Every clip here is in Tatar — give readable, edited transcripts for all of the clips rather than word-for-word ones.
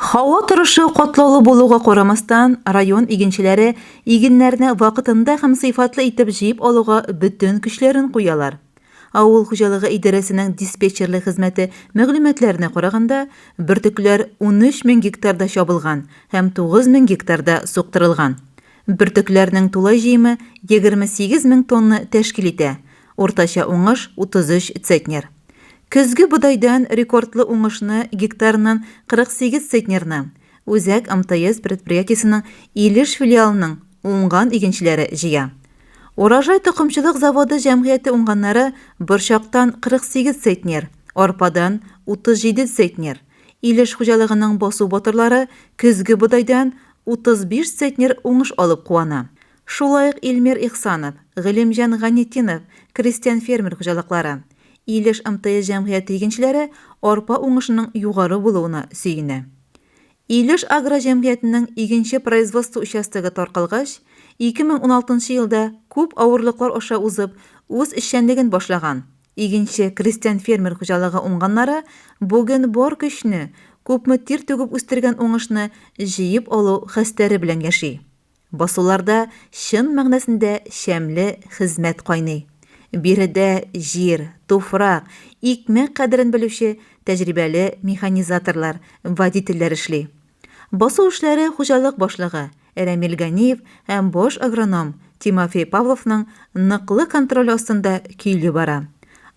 Һава торышы катлаулы булуга карамастан, район игенчеләре игеннәрне вакытында һәм сыйфатлы итеп җыеп алуга бөтен көчләрен куялар. Авыл хуҗалыгы идарәсенең диспетчерлык хезмәте мәгълүматларына караганда, бөртекләр 13 мең гектарда чабылган һәм 9 мең гектарда суктырылган. Бөртекләрнең тулай җыемы 28 мең тонна тәшкил итә, уртача уңыш, 33 центнер. Көзге бодайдан рекордлы уңышны гектарыннан 48 центнерны Үзәк МТС предприятиесенең Илеш филиалының уңган игенчеләре җыя. Урожай токымчылык заводы җәмгыяте уңганнары борчактан 48 центнер, арпадан 37 центнер, Илеш хуҗалыгының басу батырлары көзге бодайдан 35 центнер уңыш алып куана. Шулай ук Илмир Ихсанов, Гыйлемҗан Ганетдинов крестьян-фермер хуҗалыклары, Илеш МТС җәмгыяте игенчеләре арпа уңышының югары булуына сөенә. Илеш-Агро җәмгыятенең игенче-производство участогы таркалгач, 2016 елда күп авырлыклар аша узып, үз эшчәнлеген башлаган Игенче крестьян-фермер хуҗалыгы уңганнары бүген бар көчне, күпме тир түгеп үстергән уңышны җыеп алу хәстәре белән яши. Басуларда чын мәгънәсендә чәмле хезмәт кайный. Биредә җир, туфрак, икмәк кадерен белүче тәҗрибәле механизаторлар, водительләр эшли. Басу эшләре хуҗалык башлыгы Рәмил Ганиев һәм баш агроном Тимофей Павловның ныклы контроле астында көйле бара.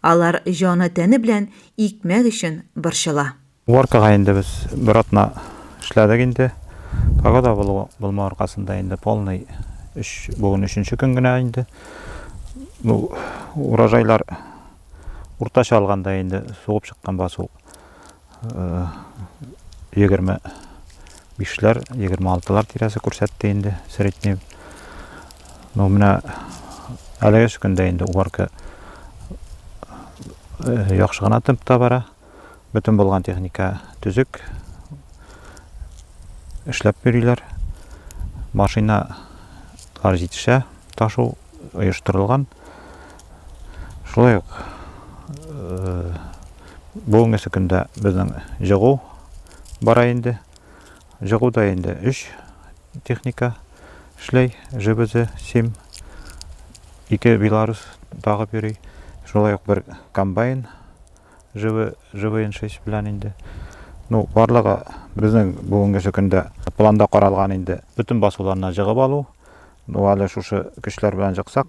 Алар җаны-тәне белән икмәк өчен борчыла. Уборкага инде без бер атна эшләдек инде. Погода булу булмау аркасында инде полный өч, бүген өченче көн генә инде. Ну, урожайлар уртача алганда инде сугып чыккан басу 25-ләр, 26-лар тирәсе күрсәтте инде средний. Ну, менә әлеге көндә инде уборка яхшы гына темпта бара. Бөтен булган техника төзек. Эшләп йөриләр. Машиналар җитешә, ташу оештырылган. Шулай ук э, бүгенгесе көндә безнең җыгу бара инде. Җыгуда инде өч техника эшләй. ЖБЗ 7, ике Беларус тагып йөри. Шулай ук бер комбайн ЖВ, ЖВН-6 белән инде. Ну, барлыгы безнең бүгенге көндә планда каралган инде бөтен басуларны җыгып алу. Ну, әле шушы көчләр белән җыксак,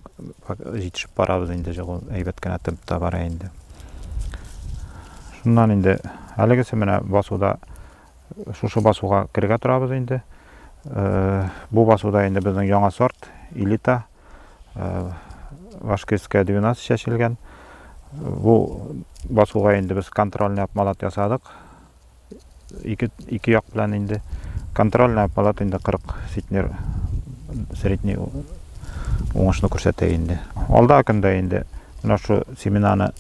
җитешеп барабыз инде, җыгу әйбәт кенә темпта бара инде. Шуннан инде әлегесе менә басуда шушы басуга керергә торабыз инде. Э, бу басуда инде безнең яңа сорт элита э, Башкирская 12 чәчелгән. Бу басуга инде без контрольный обмолот ясадык. Ике, ике як белән инде контрольный обмолот инде 40 центнер средний уңышны күрсәтә инде. Алда көндә инде менә шу семенаны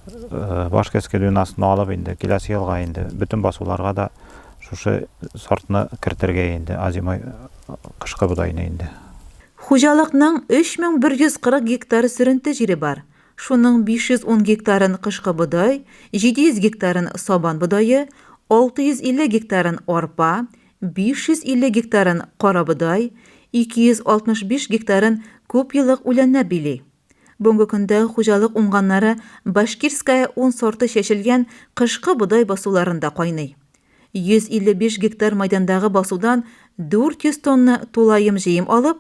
э, Башкирская 12 алып инде киләсе елга инде бөтен басуларга да шушы сортны кертергә инде озимой кышкы бодайны инде. Хуҗалыкның 3140 гектар сөренте җире бар. Шуның 510 гектарын кышкы бодай, 700 гектарын сабан бодае, 650 гектарын арпа, 550 гектарын карабодай, 265 гектарын күпьеллык үләннәр били. Бүгенге көндә хуҗалык уңганнары Башкирская ун сорты чәчелгән кышкы бодай басуларында кайный. 155 гектар мәйдандагы басудан 400 тонна тулаем җыем алып,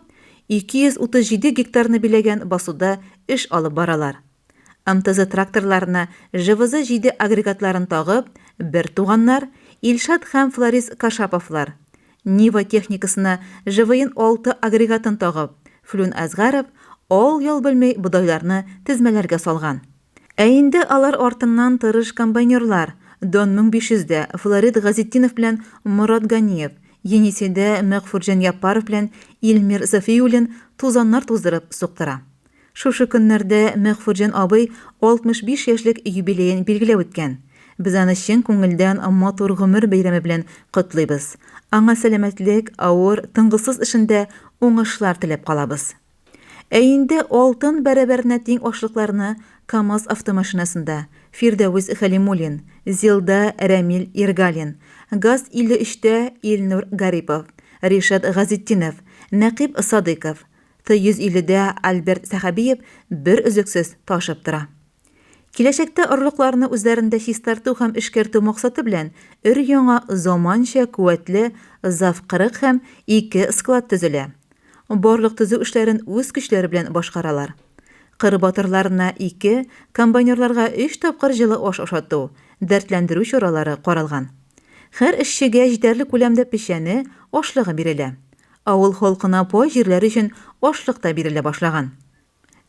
237 гектарны биләгән басуда эш алып баралар. МТЗ тракторларына ЖВЗ-7 агрегатларын тагып, бертуганнар Илшат һәм Флорис Кашаповлар, Нива техникасына ЖВН-6 агрегатын тагып, Флүн Әсгаров ал-ял белми бодайларны тезмәләргә салган. Ә инде алар артыннан тырыш комбайнерлар, Дон 1500 дә Флорид Газетдинов белән Морат Ганиев, Енисейдә Мәгъфүрҗан Яппаров белән Илмир Сафиуллин тузаннар туздырып суктыра. Шушы көннәрдә Мәгъфүрҗан абый 65 яшьлек юбилеен билгеләп үткән. Без аны чын күңелдән матур гомер бәйрәме белән котлыйбыз. Аңа сәламәтлек, авыр, тынгысыз эшендә уңышлар теләп калабыз. Ә инде алтын бәрабәренә тиң ашлыкларны КАМАЗ автомашинасында. Фирдәвес Хәлимуллин, ЗИЛда Рәмил Иргалин, ГАЗ-53 тә Илнур Гарипов, Ришат Газетдинов, Нәкыйп Садыйков, Т-150 дә Альберт Сәхәбиев бер өзлексез ташып тора. Киләчәктә орлыкларны үзләрендә чистарту һәм эшкәртү максаты белән өр-яңа заманча куәтле ЗАВ-40 һәм ике склад төзелә. Барлык төзү эшләрен үз көчләре белән башкаралар. Кыр батырларына ике, комбайнерларга өч тапкыр җылы аш ашату, дәртләндерү чаралары каралган. Һәр эшчегә җитәрлек күләмдә печәне, ашлыгы бирелә. Авыл халкына пай җирләре өчен ашлык та бирелә башлаган.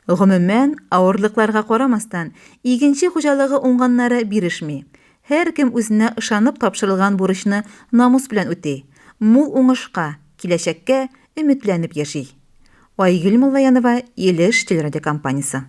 Гомумән, авырлыкларга карамастан, игенче хуҗалыгы уңганнары бирешми. Һәркем үзенә ышанып тапшырылган бурычны намус белән үти, мул уңышка, киләчәккә өметләнеп яши. Айгөл Муллаянова, Илеш телерадиокомпаниясе.